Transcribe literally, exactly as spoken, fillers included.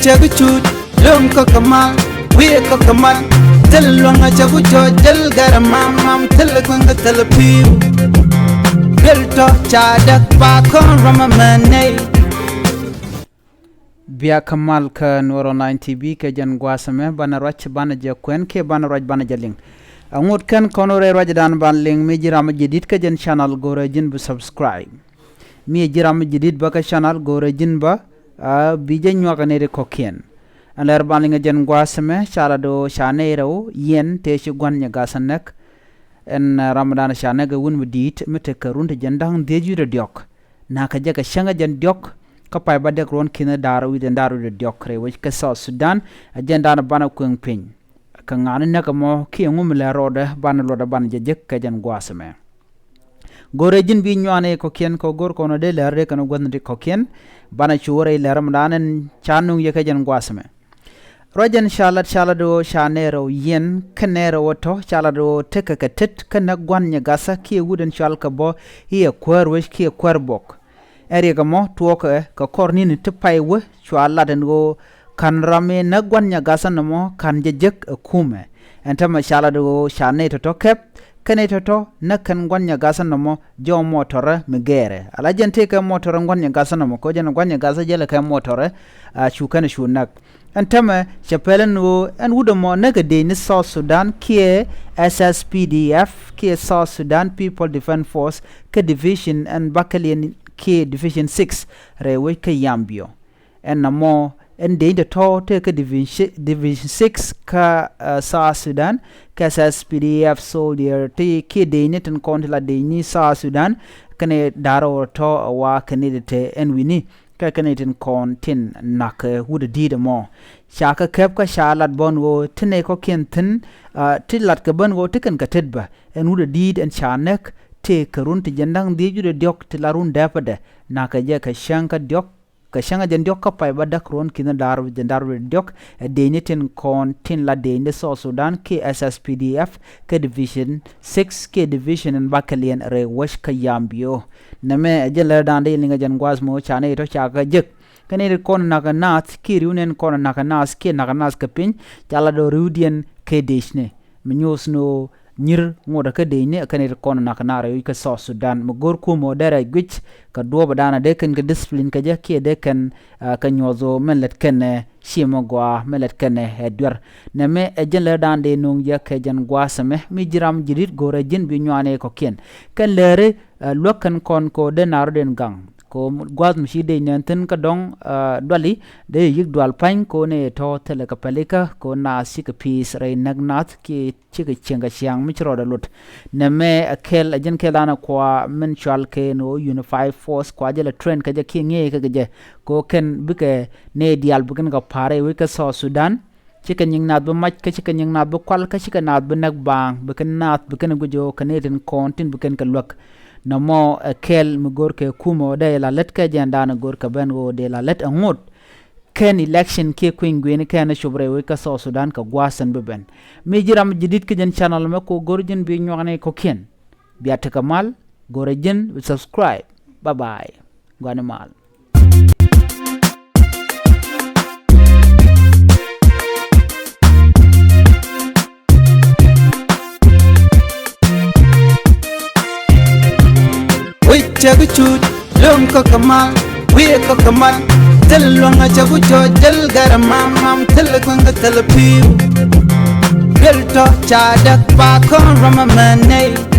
Cɛ bi cuut lo̱ŋ kä kɛ mal, wi̱i̱ kä kɛ mal. Thil luäŋ a cɛ bi cɔɔc, thil gɛr a mam mam, thil kueŋ kä thil pi̱i̱u. Thil tɔ ca däk pa kɔn ram a mɛn nɛy. Bia kä mal kä Nuɔr Online T V kɛ jɛn gua̱a̱th ɛmɛ, banɛ ruac banɛ jɛ kuɛn kiɛ banɛ ruac banɛ jɛ liŋ. Aŋot kɛn kɔn rɛy ruacdan ban liŋ, mi ji̱ ram mi ji̱ di̱t kä jɛn channel, go̱rɛ ji̱n bi subscribe. Mi ji̱ ram mi ji̱ di̱t bä kä channel, go̱rɛ ji̱n bä, a, bi jɛ nyuak ni ri kɔ̱kiɛn. Ɛn lɛr ban liŋ jɛn gua̱a̱th ɛmɛ, ca lat ɣöö ca nɛy rɛw yiɛn tëë ci gua̱n nyɛ ga̱th ɛ näk. Ɛn, a, ramdan ca näk ɛ wut mi di̱i̱t mi tekɛ run ti jiɛn da̱ŋ dhieec wi̱cdɛ diɔ̱k. Nakä jɛ kɛ cäŋ ɛ jɛn diɔ̱k kä pay bädäk ruɔ̱n ki̱n da̱r wi̱cdɛ da̱r wi̱cdɛ diɔ̱k rɛy wec kä South Sudan. Ɛ jɛn dan banɛ kueŋ piny. Kɛ ŋa̱ni näk ɛmɔ kiɛ ŋu mi lɛ rɔɔdɛ banɛ luɔtdɛ banɛ jɛ jek kɛ jɛn gua̱a̱th ɛmɛ. Go̱rɛ ji̱n bi nyuani kɔ̱kiɛn kɛ go̱r kɔn dee lɛr dee kɛn guäthni ti kɔ̱kiɛn. Banɛ cu wä rɛy lɛr ɛmdan ɛn ca nuŋ yɛ kɛ jɛn gua̱a̱th ɛmɛ. Ruac ɛn ca lat, ca lat ɣöö ca nɛy rɛw yiɛn kä nɛy rɛw ɛ tɔ̱, ca lat ɣöö tekɛ kɛ tet kä näk gua̱n nyɛ ga̱thä kiɛ wut ɛn cɔal kɛ bä i̱ ɛ kuäär wec kiɛ kuäär buɔk. Ɛn riɛk ɛmɔ tuɔɔkɛ kɛ kɔr ni̱ni ti pay wä cua lat ɛn ɣöö ka̱n ram in näk gua̱n nyɛ ga̱thä nɔmɔ ka̱n jɛ jek ɛ kumɛ. Ɛn täämɛ ca lat ɣöö ca nɛy tɔ̱tɔ̱ kɛp, kɛn nɛy tɔ̱tɔ̱ näk kɛn gua̱n nyɛ ga̱thä nɔmɔ jɔw mɔtɔrɛ mi gɛɛrɛ. Ala jɛn tëëkɛ mɔtɔrɛ gua̱n nyɛ ga̱thä nɔmɔ, kɛ jɛn gua̱n nyɛ ga̱thä jälɛ kɛ mɔtɔrɛ, a, cu kɛn cu näk. Ɛn täämɛ cɛ pɛl ɛn ɣöö ɛn wut ɛmɔ näk ɛ dëëcni South Sudan kiɛ S S P D F kiɛ South Sudan People Defense Force kɛ division ɛn battalion kiɛ division six rɛy wec kä Yambio. Ɛn nɔmɔ ɛn dëëcni tɔ̱tɔ̱ tëë kä division, division six kä, ɛ, South Sudan, kä S S P D F soldier ti kiɛ dëëcni tin kɔn ti la dëëcni South Sudan. Kɛn da̱r ɣöö tɔ̱ ɛ wa kɛn ni ti te ɛn wi̱ni. Kɛ kɛn itin kɔn tin nak, ɛ, wut ɛ di̱i̱t ɛmɔ. Ca kɛ kɛp kä ca lat bä ɛn ɣöö ti nɛy kɔ̱kiɛn thi̱n, a, ti lat kɛ bä ɛn ɣöö ti kɛn kɛ tet bä. Ɛn wut ɛ di̱i̱t ɛn ca näk tëë kɛ run ti jiɛn da̱ŋ dhieec wi̱cdɛ diɔ̱k ti la run dääpädɛ. Nakä jɛ kɛ cäŋ kä diɔ̱k, kɛ cäŋ ɛ jɛn diɔ̱k kä pay bädäk ruɔ̱n ki̱n da̱r wi̱cdɛ da̱r wi̱cdɛ diɔ̱k. Ɛ dëëcni tin kɔn tin la dëëcni South Sudan kiɛ S S P D F kɛ division six kiɛ division ɛn battalion rɛy wec kä Yambio. Nɛmɛ ɛ jɛn lɛr da̱a̱n dee liŋ ɛ jɛn gua̱a̱th mɔ ca nɛy tɔ̱ ca kɛ jek. Kɛn nɛy ti kɔn nak ɛ naath kiɛ ri̱w nɛn kɔn nak ɛ naath kiɛ nak ɛ naath kɛ piny, ca la dɔ̱ ri̱wdiɛn kɛ dëëcni. Mi nyuuth ni ɣöö nyir ŋotdä kä dëëcni ɛ kɛn nɛy ti kɔn nak ɛ naath rɛy wec kä South Sudan. Mi go̱r kumɛ ɣöö dee rɛy guic kɛ duɔ̱ɔ̱p ɛ da̱a̱n ɛ dee kɛn kɛ discipline kɛ jɛ kiɛ dee kɛn, a, kɛ nyuɔ̱th ɣöö mɛn lät kɛn ɛ ciɛ mɛ gɔaa mɛ lät kɛnɛ ɛ duer. Nɛmɛ ɛ jɛn lɛr da̱a̱n dee no̱o̱ŋ jɛ kɛ jɛn gua̱a̱th ɛmɛ mi ji̱ ram ji̱ di̱t go̱rɛ ji̱n bi nyuani kɔ̱kiɛn. Kɛn lɛri, ɛ, luäk kɛn kɔn kɛ ɣöö dee na̱a̱r rɔ̱diɛn gaŋ. Kɛ ɣöö gua̱a̱th mi ci dee nɛn thi̱n kä dɔ̱ŋ, ɛ, duali dee yi̱k dual pa̱ny kɛ ɣöö nɛy tɔ̱ thilɛ kɛ pälikä kɛ ɣöö naath cikɛ pi̱i̱th rɛy näk naath kiɛ cikɛ cieŋ kɛ ciaŋ mi ci rɔɔdɛ lot. Nɛmɛ ɛ kɛl, ɛ jɛn kɛl da̱a̱n ɛ kua min cɔal kɛ ni ɣöö unified force kua jɛ lɛ train kä jɛ kiɛ ŋi̱eec kä kɛ jɛ. Kɛ ɣöö kɛn bikɛ nɛy diaal bi kɛn kɛ pa̱a̱r rɛy wec kä South Sudan. Cikɛ nyiŋ naath bi mac kä cikɛ nyiŋ naath bi kual kä cikɛ naath bi näk baaŋ bi kɛn naath bi kɛn guic ɣöö kɛ nɛy tin kɔn tin bi kɛn kɛ luäk. Nɔmɔ ɛ kɛl mi go̱rkɛ kumɛ ɣöö dee la lät kɛ jɛn da̱a̱n ɛ go̱rkɛ ben ɣöö dee la lät ɛ ŋot. Kɛn election kiɛ kui̱ny gui̱ni kɛn cop rɛy wec kä South Sudan kɛ gua̱a̱th ɛn bi ben. Mi ji̱ ram ji̱ di̱t kä jɛn channel mɛ kɛ ɣöö go̱r ji̱n bi nyuakni kɔ̱kiɛn. Bia tekɛ mal, go̱rɛ ji̱n bi subscribe. Bye bye. Gua̱ni mal. Wi̱c cɛ bi cuut, lo̱ŋ kä kɛ mal, wi̱i̱ kä kɛ mal. Thil luäŋ a cɛ bi cɔɔc, thil gɛr a mam mam, thil kueŋ kä thil pi̱i̱u. Thil tɔ ca däk pa kɔn ram a mɛn nɛy.